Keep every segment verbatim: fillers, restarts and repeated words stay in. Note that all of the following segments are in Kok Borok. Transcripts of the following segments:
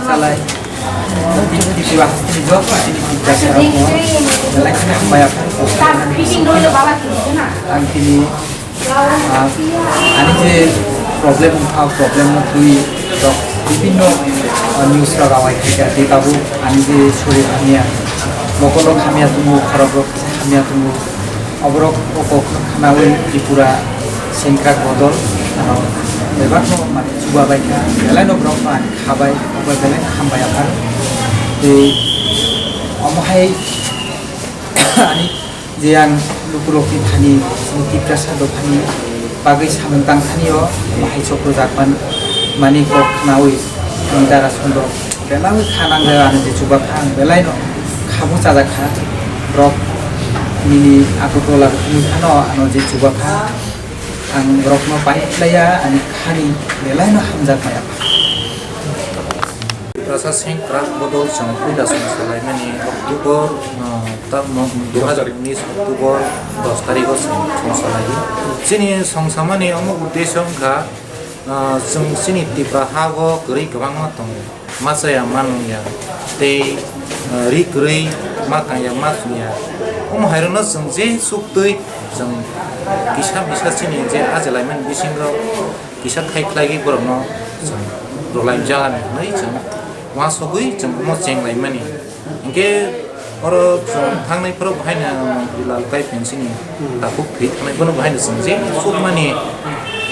Salai. Sini job, sini kerja, sini kerja. Ang sini Ah, ani je problem wngkha, o problem no twi rok bibinno, ah, news rok awai khaikha, tei tabuk ani je sorir hamya, mokol rok hamya tongo, khorok rok hamya tongo, oborok o kok khnaui Tripura sengkrak bodol, ano, bebak no mane chuba baikha, belai no borok no ani khabai, obo belai no hambai aphar. Tei omo hai ani je ang lukurokni thani, chini Tiprasa dophani bagwi samung tang thani o bahai chok rwjak man, mani kok khnaui ang dara sondo belai kha nangjak, ano je chuba kha ang belai no khabu chajak kha, borok nini Agartala rwngwi phano ano je chuba kha ang borok no pai khlaiya, ani khani belai no hamjak maya. Tiprasa sengkrak bodol chwng puila song salaimani October, ah, tamo dos hajar unis October dos tarikh o chwng song salaio. Chini song samani omo uddesho wngkha, ah, chwng chini Tipra ha o kwrwi kwbangma tongo, ma chaya ma nungya tei, ah, ri kwrwi ma kangya ma chungya. Omo hairokno chwng je suktwi chwng kisa misa chini je ajalaimani bisingo kisa khai khlaiwi borokno chwng rwlaijak hwnwi chwng uansugwi chwng omo chenglaimani. Hinkhe oro chwng thangnai phoro bo haino Montri Lalkai Pensi ni takhuk thwi thangnai, bono bo haino chwng je sukmani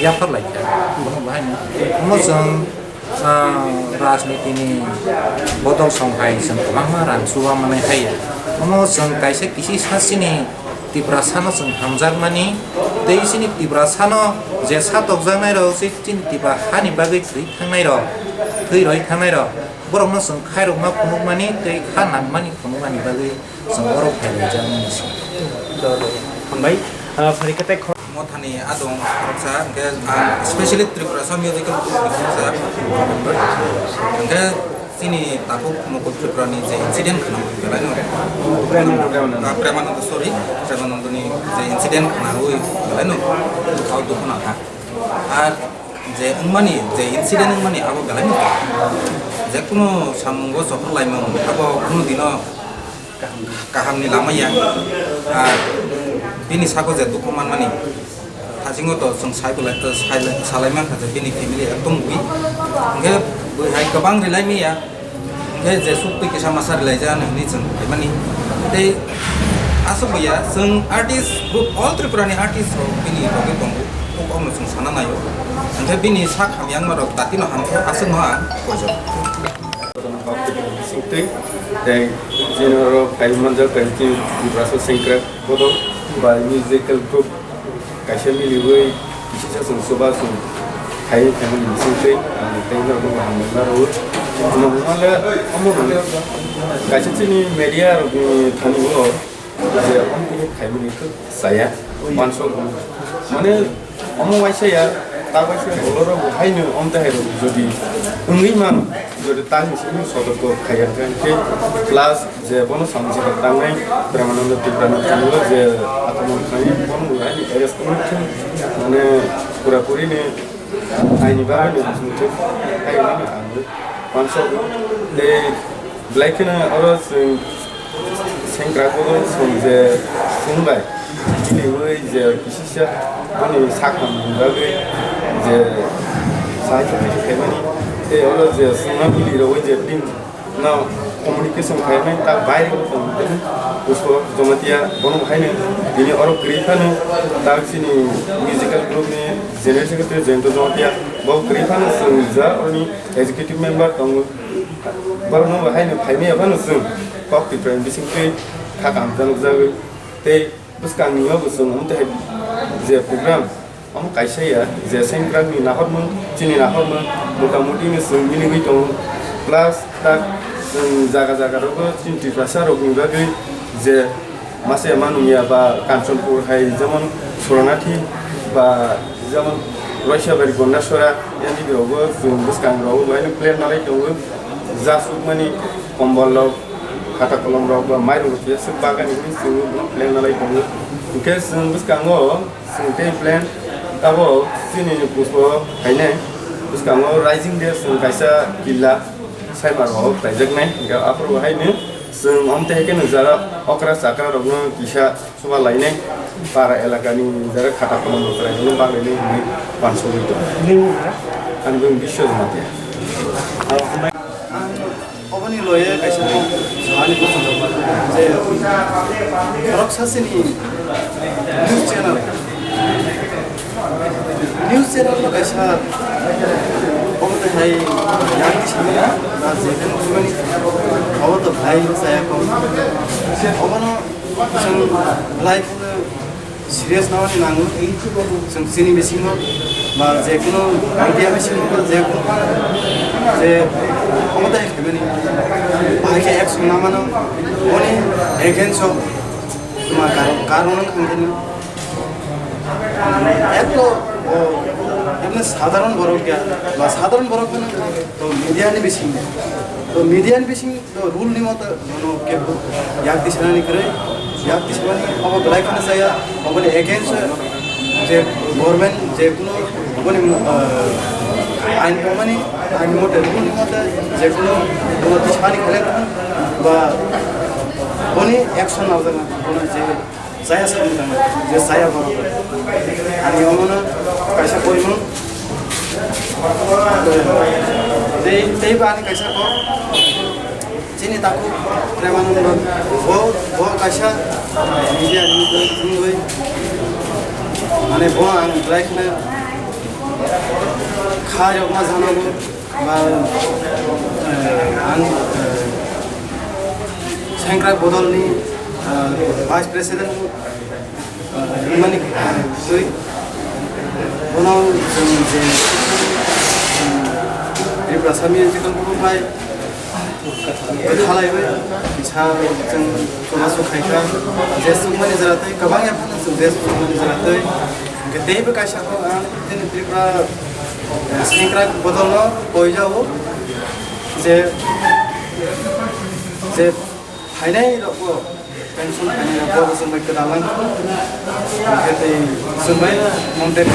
yapharlaikha. Bono bo haino omo chwng, ah, rajniti ni bodol song hai chwng kwbangma rang chuba manai haiya. Omo chwng kaisa kisi sa chini Tiprasano chwng hamjakmani, tei chini Tiprasano je satokjaknairok, je chini Tipra hani bagwi thwi thangnairok, thwi roi thangnairok, borokno chwng khairokma phunukmani tei kha nangmani phunukmani bagwi chwng oro phailaijak wngwi se. Hambai, ah, phaikhe tei kho- Mothani adong khoroksa, hwnkhe ang specially Tripurasa musical group ni khoroksa. Hwnkhe chini takhuk Mukul Tripura ni je incident khna belai no. Premananda. Ah, Premananda, sorry, Premananda ni je incident khnaui belai no. Kau dukhu nangkha. Ar je wngmani, je incident wngmani abo belai no. Je kuno samungo sohor laimung abo kuno dino kaham ni lama ya. Ah, bini sago je dukhu manmani, thasingo to chwng sai belai, to sai, salai mankha je bini family ekdom weak. Hwnkhe bwihai kwbang rwlai maya. Hwnkhe je suk twi kisa masa rwlaijak hinwi chwng phaimani. Tei aswk ya, chwng artist group, all Tripura ni artist rok bini logi tongo. Kokno chwng sana naio. Hwnkhe bini sak hamyangma rok datino hamkhe aswkno ang koijak. Singtwi, tei jini oro phai manjak kaisa Tiprasa sengkrak bodol bai musical group kaisa miliui kisisa chwng chuba chwng phai phaimani bisingtwi ang tei norokno hamjakma rwo. Omo hwnmale omo hwnle kaisa chini media rokni thani o je omo khe phaimani khe chaya, uansuk mane omo waisa ya, ta waisa ya, bolorok bo haino omo tei hai rok jodi wngwi mano, jodi ta hinwi sotorko khaiya hwnkhe, plus je bono samung se tangnai Premananda Tripura no thangwi je atomon khlai bono bo haino arrest wngwi thung, mane pura puri ni aini bagwi no thung thung, hai wngwi ang. Uansuk tei belai kheno oro chwng sengkrak bodol chwng je chwng bai chini ui je kisisa ani sak ham bagwi je sahai khaimani tei oro je chwngno bini rogwi je bini no communication khaimani ta bai Pushpa Jamatia bono haino bini oro kwrwi phano ta chini musical group ni General Secretary Jayanta Jamatia bo kwrwi phano chwng ja oni executive member tongo. Borokno bo haino phaimaya phano chwng kok Tripura ni bisingtwi kha kaham cha nukjagwi. Tei bwskangni o bo chwng omo tei je program omo kaisa ya je sengkrakni nahormung, chini nahormung motamuti no chwng minigwi tongo. Plus tak chwng jaga jaga rogo chini Tiprasa rokni bagwi je masa ya manung ya ba Kanchanpur hai jemon Soranathi ba jemon Roisabari Gondasora, yani rogo chwng bwskang rogo bo haino plan nalai tongo. Jasukmani kombol rok Khata kolom rok ba mai rok ya suk bagani hwnwi chwng plan nalai tongo. Hwnkhe chwng bwskango chwng tei plan tabok chini pusbo khainai bwskango Rising Day chwng kaisa killa saimar rok taijaknai. Hwnkhe aphuru haino chwng omtwi hai kheno jara okra chakra rokno kisa Chuba lainai para elakani jara khata kolom rok chwrai hwnwi bagwi nai hwnwi uansugwi tongo. Ani bwng Biswa Jamatia. Oboni loye kaisa kok sani bwskango je khoroksa chini news channel, news channel no kaisa omo twi hai yang twi simi na je kunu thumani obo to hai saya kok obono Chwng life no serious nani nango. Chwng chini bisingo ba je kunu media bisingo je kunu je omo tei khaimani bahai khe action namano oni against o tuma karon karon wngkha ekto o emne sadharon borok ya ba sadharon borok no to media ni bising to media ni bising To rule ni moto bono kebo yak tisanani kwrwi, yak tisanani obo belai kheno chaya, oboni against je government je kuno oboni, ah, ain tongmani, ain mote rule ni mote je kuno bono tisani khlai ba boni action naljakna bono je Chaya samung tangna, je chaya borok. Ani omono kaisa koimung. Tei, tei ba ani kaisa kok. Chini takhuk Premanando. Bo, bo kaisa media ni wngwi. Mane bo ang belai kheno kha yokma jana bo. Ba, eh, ang, eh, Sengkrak Bodolni, eh, Vice President, eh, wngmani, eh, twi. Bono chwng je, eh, Tiprasa musical group bai, eh, kwthalaiwi kisa chwng chubachu khaikha, je chukmani jora tei kwbangya phano chwng je chukmani jora tei, hwnkhe teibo kaisa kok ang chini Tripura Sengkrak Bodolno koijao je, je phainai rokbo pension phainai rokbo chwng bai kwtal lang khe tei chwng bai contact